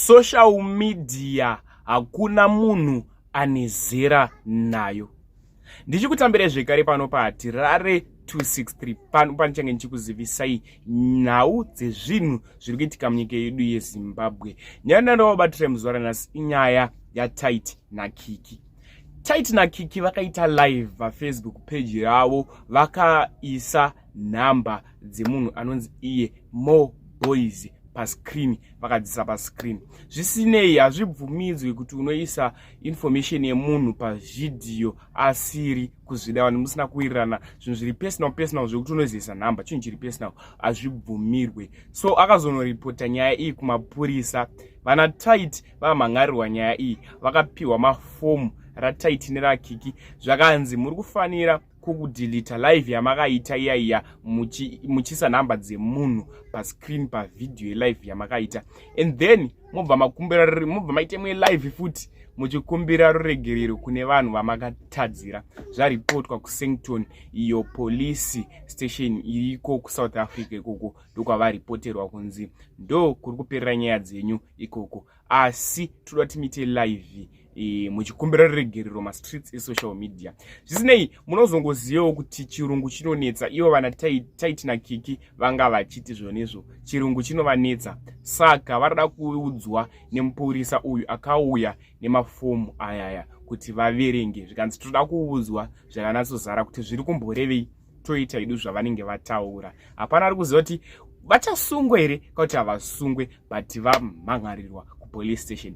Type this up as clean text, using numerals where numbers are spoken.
Social media hakuna munhu ane zera nayo. Ndichikutambirai zvekare pano paHatirare 263, pano panichange ndichikuzivisai nhau dzezvinhu zviri kuitika munyika yedu yeZimbabwe. Nyaya ndandavabatirai muzuva ranhasi inyaya yaTyt naKiki. Tyt naKiki vakaita live paFacebook page yavo, vakaisa nhamba dzemunhu anonzi iye Mo Boys pascreen, vakadzisa pascreen. Zvisinei, hazvibvumidzwi kuti unoisa information yemunhu pavhidhiyo asiri kuzvida, vanhu musina kuwirirana. Zvinhu zviri personal personal, zvekuti unozoisa nhamba, chinhu chiri personal, hazvibvumirwe. So akazonoripota nyaya iyi kumapurisa. Vana Tyt vamhangarirwa nyaya iyi, vakapiwa mafomu raTyt neraKiki, zvakanzi muri kufanira kudhilita live yamakaita iya iya muchiisa nhamba dzemunhu pascreen pavhidhiyo yelive yamakaita, and then mobva makumbira, mobva maita imwe live futi muchikumbira ruregerero kune vanhu vamakatadzira. Zvaripotwa kuSangton, iyo police station iriko kuSouth Africa. Ikoko ndokwavaripoterwa kunzi ndo kuri kuperera nyaya dzenyu ikoko, asi toda kuti muite live muchikumbira ruregerero mastreets esocial media. Zvisinei, munozongozivawo kuti chirungu chinonetsa. Ivo vana Tyt naKiki vanga vachiti zvonezvo chirungu chinovanetsa, saka varada kuudzwa nemupurisa uyu akauya nemafomu ayaya kuti vaverenge. Zvikanzi toda kuudzwa zvakanatsozara kuti zviri kumborevei, toita idu zvavanenge vataura. Hapana ari kuziva kuti vachasungwa here kana kuti havasungwe, but vamhangarirwa kupolice station.